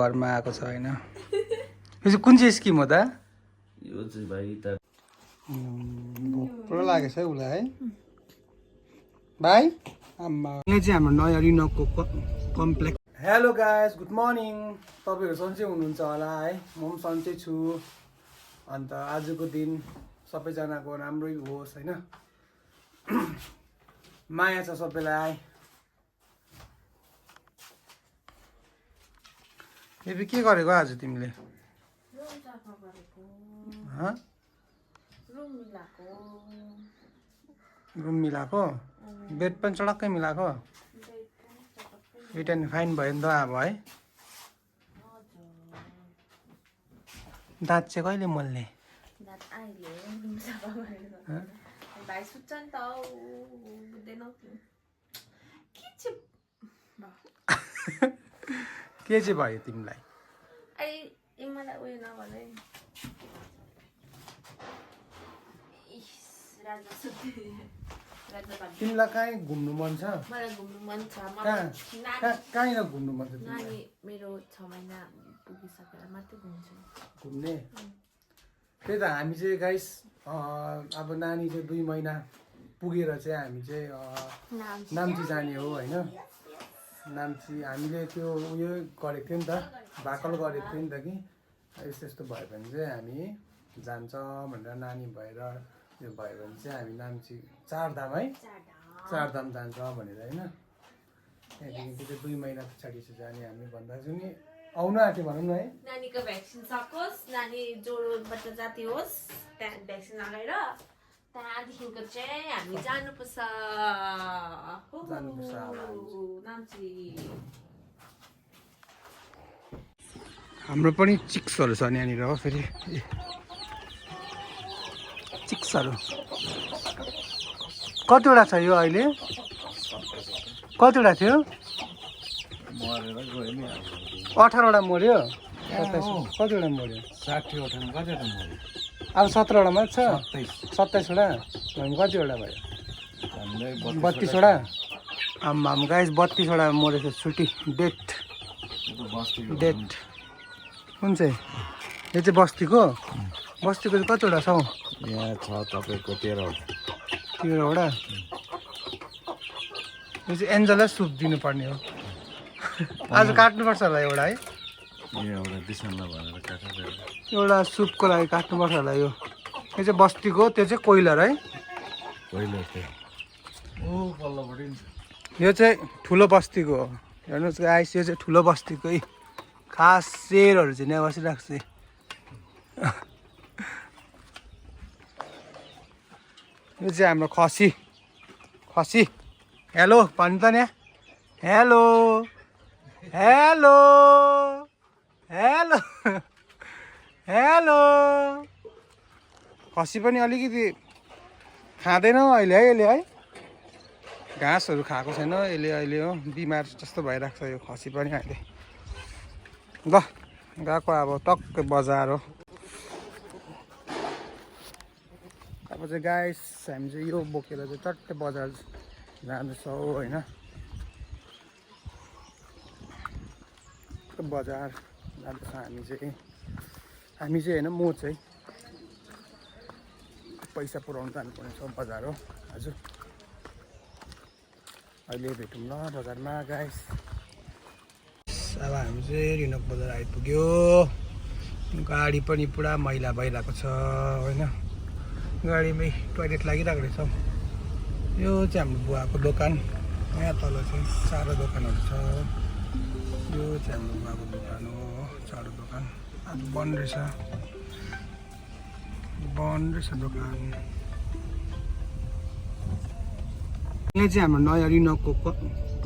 घरमा आएको छ हैन। यो चाहिँ कुन चाहिँ स्किम हो त? यो चाहिँ भाइ त पुरा लागेछ है उसलाई है भाइ। आम्मा यो चाहिँ हाम्रो नयाँ रिनोको complex. Hello guys, good morning. तपाईँहरू सन्चै हुनुहुन्छ होला है, म पनि सन्चै छु। अन्त आजको दिन सबैजनाको राम्रै होस् हैन। माया छ सबैलाई। एबी के गरेको आज तिमीले? रुम मिलाएको? बेड पनि चडक्कै मिलाएको? रिटर्न फाइन भयो नि त अब है। दाँत चाहिँ कहिले मोल्ने? दाँत अहिले रुम सफा गरेर भाइ सुत्छ नि त बुझ्दैनौ के चाहिँ भयो तिमीलाई? ai मलाई उयो नभने तिमीलाई कहीँ घुम्नु मन छ? मलाई घुम्नु मन छ। कहीँ घुम्नु मन छ? नानी मेरो 6 महिना पुगिसकेर मात्रै घुम्छु। घुम्ने त्यही त हामी चाहिँ गाइस अब नानी चाहिँ 2 महिना पुगेर चाहिँ हामी चाहिँ नाम्ची जाने हो हैन। नाम्ची हामीले त्यो उयो गरेको थियो नि त, भाकल गरेको थियो नि त कि यस्तो यस्तो भयो भने चाहिँ हामी जान्छ भनेर, नानी भएर यो भयो भने चाहिँ हामी नाम्ची 4 धाम है, 4 धाम जान्छ भनेर हैन। त्यहाँदेखि त्यो 2 महिना पछाडि चाहिँ जाने हामी भन्दा चाहिँ नि आउन आँट्यो भनौँ न है। नानीको भ्याक्सिन सकोस्, नानी ज्वरोबाट जाती होस्, त्यहाँ भ्याक्सिन लगाएर त्यहाँदेखिको चाहिँ हामी जानुपर्छ नाम्ची। हाम्रो पनि चिक्सहरू छ यहाँनिर हो। फेरि चिक्सहरू कतिवटा छ यो अहिले? कतिवटा थियो? 18वटा मर्यो। कतिवटा मर्यो? 60वटा कतिवटा मर्यो? अब 17वटा मात्र छ। 27वटा भने कतिवटा भयो? 32वटा। आम्मा गाइस 32वटा मरेछ। छुट्टी डेट कुन चाहिँ? यो चाहिँ बस्तीको चाहिँ कतिवटा छ हौ? यहाँ छ तपाईँको 13वटा। 13वटा। यो चाहिँ एन्जललाई सुप दिनुपर्ने हो। आज काट्नुपर्छ होला एउटा है। एउटा दिसम्बर भनेर काटेर एउटा सुपको लागि काट्नुपर्छ होला। यो चाहिँ बस्तीको, त्यो चाहिँ कोइलर है। पहिलो थियो पल्लोपट्टि यो चाहिँ ठुलो बस्तीको हो। हेर्नुहोस् गाइस, यो चाहिँ ठुलो बस्तीकै खास शेरहरू चाहिँ यहाँ बसिरहेको छ। यो चाहिँ हाम्रो खसी। हेलो भन्नु त नि। Hello hello hello hello. खसी पनि अलिकति खाँदैन अहिले है यसले है। घाँसहरू खाएको छैन यसले अहिले हो। बिमार जस्तो भइरहेको छ यो खसी पनि अहिले। ल गएको अब टक्कै बजार हो। अब चाहिँ गाइस हामी चाहिँ यो बोकेर चाहिँ टक्कै बजार जाँदैछौँ होइन। बजार जाँदैछ हामी चाहिँ होइन, म चाहिँ पैसा पुऱ्याउनु जानुपर्ने छ बजार हो। हजुर अहिले भेटौँ ल बजारमा गाइस। अब हामी चाहिँ रिनोक बजार आइपुग्यो। गाडी पनि पुरा मैला भइरहेको छ होइन। गाडीमै टोइलेट लागिरहेको रहेछ। यो चाहिँ हाम्रो बुवाको दोकान। यहाँ तल चाहिँ चारो दोकानहरू छ। यो चाहिँ हाम्रो बुवाको दोकान हो, चारो दोकान। आज बन्द रहेछ दोकान। यहाँ चाहिँ हाम्रो नयाँ रिनोकको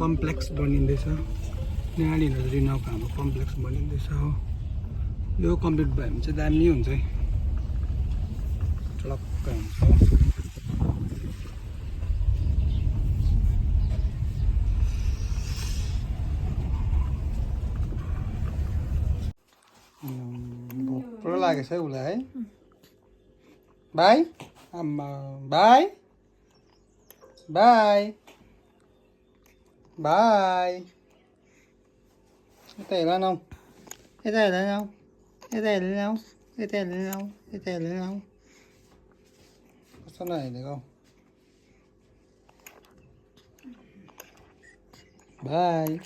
कम्प्लेक्स बनिँदैछ। यहाँनिर रिनोकको हाम्रो कम्प्लेक्स बनिँदैछ हो। यो कम्प्लिट भयो भने चाहिँ दामी हुन्छ है, चलक्क हुन्छ। पुरा लागेछ है उसलाई है भाइ। आम्मा भाइ यता हेर न। यता हेरेर आऊ यता हेरेर आऊ यता हेरेर आऊ यता हेरेर आऊ कस्तो नहेरेको बाई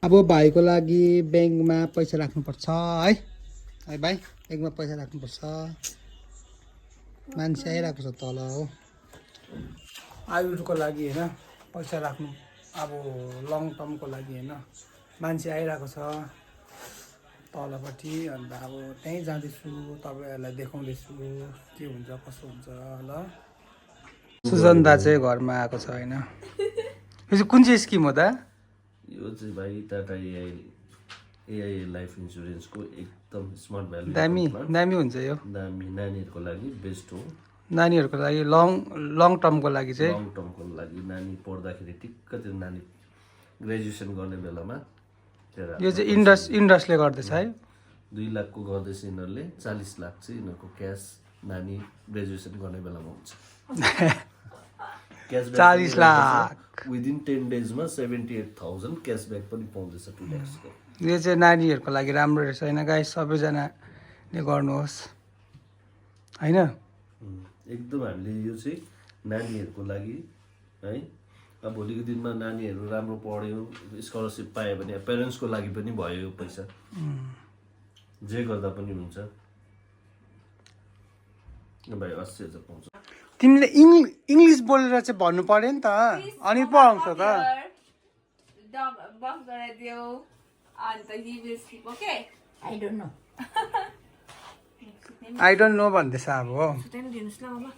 अब भाइको लागि ब्याङ्कमा पैसा राख्नुपर्छ है है भाइ ब्याङ्कमा पैसा राख्नुपर्छ मान्छे आइरहेको छ तल हो आयुर्को लागि होइन पैसा राख्नु अब लङ टर्मको लागि होइन मान्छे आइरहेको छ तलपट्टि अन्त अब त्यहीँ जाँदैछु तपाईँहरूलाई देखाउँदैछु के हुन्छ कसो हुन्छ ल सुजन्दा चाहिँ घरमा आएको छ होइन यो चाहिँ कुन चाहिँ स्किम हो त यो चाहिँ भाइ टाटा एआई लाइफ इन्सुरेन्सको एकदम स्मार्ट भ्यालु दामी दामी हुन्छ यो दामी नानीहरूको लागि बेस्ट हो नानीहरूको लागि लङ टर्मको लागि चाहिँ लङ टर्मको लागि नानी पढ्दाखेरि ठिक्क त्यो नानी ग्रेजुएसन गर्ने बेलामा यो चाहिँ इन्डसले गर्दैछ है 2 लाखको गर्दैछ यिनीहरूले 40 लाख चाहिँ यिनीहरूको क्यास नानी ग्रेजुएसन गर्ने बेलामा हुन्छ 40 लाख विदिन 10 डेजमा 78,000 क्यासब्याक पनि पाउँदैछ 2 लाखको यो चाहिँ नानीहरूको लागि राम्रो रहेछ होइन गाइस सबैजनाले गर्नुहोस् होइन एकदम हामीले यो चाहिँ नानीहरूको लागि है अब भोलिको दिनमा नानीहरू राम्रो पढ्यो स्कलरसिप पायो भने पेरेन्ट्सको लागि पनि भयो यो पैसा जे गर्दा पनि हुन्छ भाइ 80,000 पाउँछ तिमीले इङ्ग्लिस बोलेर चाहिँ भन्नु पर्यो नि त अनि पो आउँछ त बफ गराइदियो अन्त he will sleep okay I don't know. I don't know भन्दैछ अब हो सुताइमा दिनुहोस् ल मामा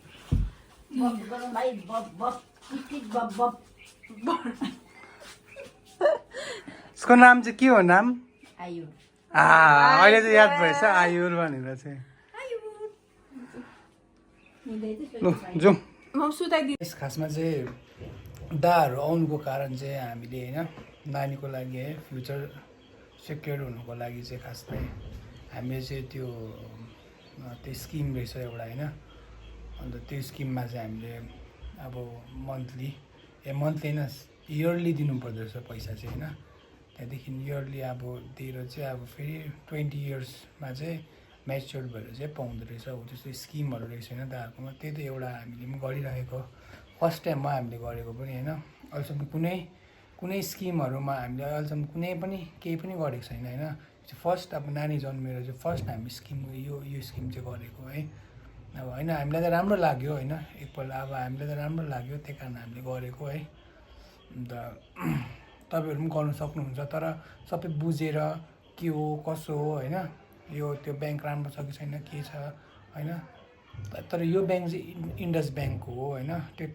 Bob, gonna buy Bob, Bob. Eat Bob, Bob. उसको नाम चाहिँ के हो नाम Ayun. अहिले चाहिँ याद भएछ आयुर भनेर चाहिँ लु जाउँ म सुताइदिनु यस खासमा चाहिँ दाहरू आउनुको कारण चाहिँ हामीले होइन नानीको लागि है फ्युचर सेक्योर हुनुको लागि चाहिँ खासमै हामीले चाहिँ त्यो स्किम रहेछ एउटा होइन अन्त त्यो स्किममा चाहिँ हामीले अब मन्थली होइन इयरली दिनुपर्दो रहेछ पैसा चाहिँ होइन त्यहाँदेखि इयरली अब दिएर चाहिँ अब फेरि 20 इयर्समा चाहिँ म्याच्योर भएर चाहिँ पाउँदो रहेछ हो त्यस्तो स्किमहरू रहेछ होइन दाहरूकोमा त्यही त एउटा हामीले पनि गरिरहेको फर्स्ट टाइममा हामीले गरेको पनि होइन अहिलेसम्म कुनै स्किमहरूमा हामीले अहिलेसम्म कुनै पनि केही पनि गरेको छैन होइन फर्स्ट अब नानी जन्मेर चाहिँ फर्स्ट हामी स्किम यो स्किम चाहिँ गरेको है अब होइन हामीलाई त राम्रो लाग्यो होइन एकपल्ट अब हामीलाई त राम्रो लाग्यो त्यही कारण हामीले गरेको है अन्त तपाईँहरू पनि गर्नु सक्नुहुन्छ तर सबै बुझेर के हो कसो हो होइन यो त्यो ब्याङ्क राम्रो छ कि छैन के छ होइन तर यो ब्याङ्क चाहिँ इन्डस ब्याङ्कको हो होइन त्यो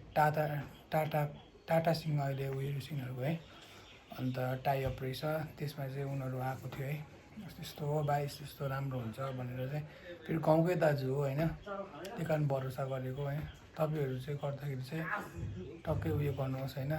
टाटासँग अहिले उयोसँग उनीहरूको है अन्त टाइअप रहेछ त्यसमा चाहिँ उनीहरू आएको थियो है यस्तो हो भाइ यस्तो राम्रो हुन्छ भनेर चाहिँ फेरि गाउँकै दाजु हो होइन त्यही कारण भरोसा गरेको है तपाईँहरू चाहिँ गर्दाखेरि चाहिँ टक्कै उयो गर्नुहोस् होइन